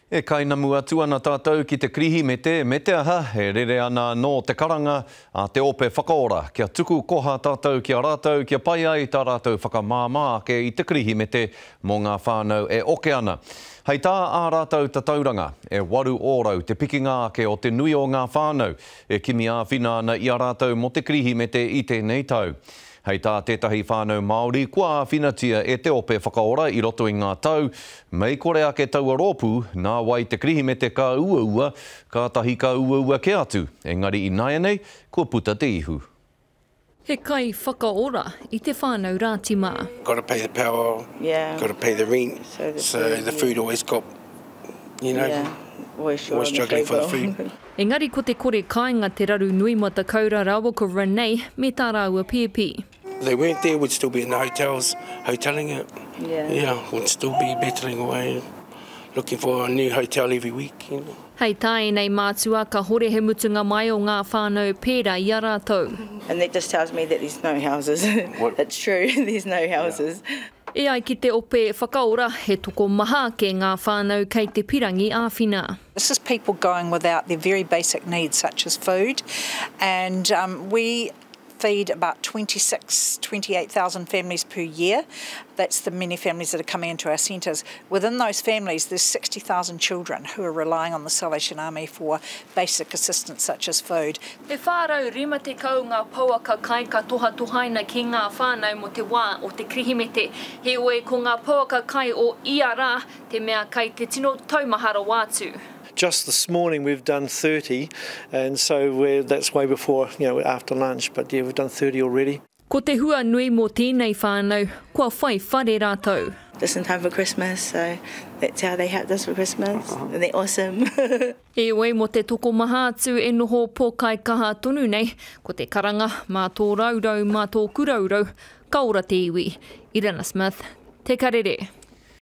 E kainamu atu ana tātou ki te Kirihimete, me te aha, e rere ana anō te karanga a te ope whakaora kia tuku koha tātou ki a rātou kia pai ai tā rātou whakamāmā ake i te Kirihimete mō ngā whānau e oke ana. Hei tā ā rātou tatauranga, e 8% te pikinga ake o te nui o ngā whānau e kimi āwhina ana i a rātou mō te Kirihimete i tēnei tau. Hei tā tētahi whānau Māori kua āwhinatia e te ope whakaora i roto i ngā tau, mei kore ake taua rōpū, nā wai te Kirihimete ka uaua, kātahi ka uaua kē atu, engari ināianei, kua puta te ihu. He kai whakaora i te whānau Rātima. Gotta pay the power, gotta pay the rent, so the food always got, you know, always struggling for the food. Engari ko te kore kāinga te raru nui mō ta Kaura rāua ko Renee me tā rāua pēpi. They weren't there, we'd still be in the hotels, hotelling it. Yeah, we'd still be battling away, looking for a new hotel every week, you know. Hei tā ēnei mātua, kahore he mutunga mai o ngā whānau pērā i a rātou. And that just tells me that there's no houses. It's true, there's no houses. E ai ki te ope whakaora, he tokomaha ake ngā whānau kei te pirangi āwhina. This is people going without their very basic needs such as food and we feed about 26, 28,000 families per year. That's the many families that are coming into our centres. Within those families, there's 60,000 children who are relying on the Salvation Army for basic assistance such as food. E 450 ngā pouaka kai ka tohatohaina ki ngā whānau mō te wā o te Kirihimete. Heoi, ko ngā pouaka kai o ia rā te mea kai te tino taumaha rawa atu. Just this morning we've done 30 and so we're, that's way before, you know, after lunch, but yeah, we've done 30 already. Ko te hua nui mō tēnei whānau, kua whai whare rātou. Just in time for Christmas, so that's how they helped us for Christmas, and they're awesome. Heoi, mō te tokomaha atu e noho pōkaikaha tonu nei, ko te karanga, mā tō raurau, mā tōku raurau, ka ora te iwi. Irina Smith, Te Karere.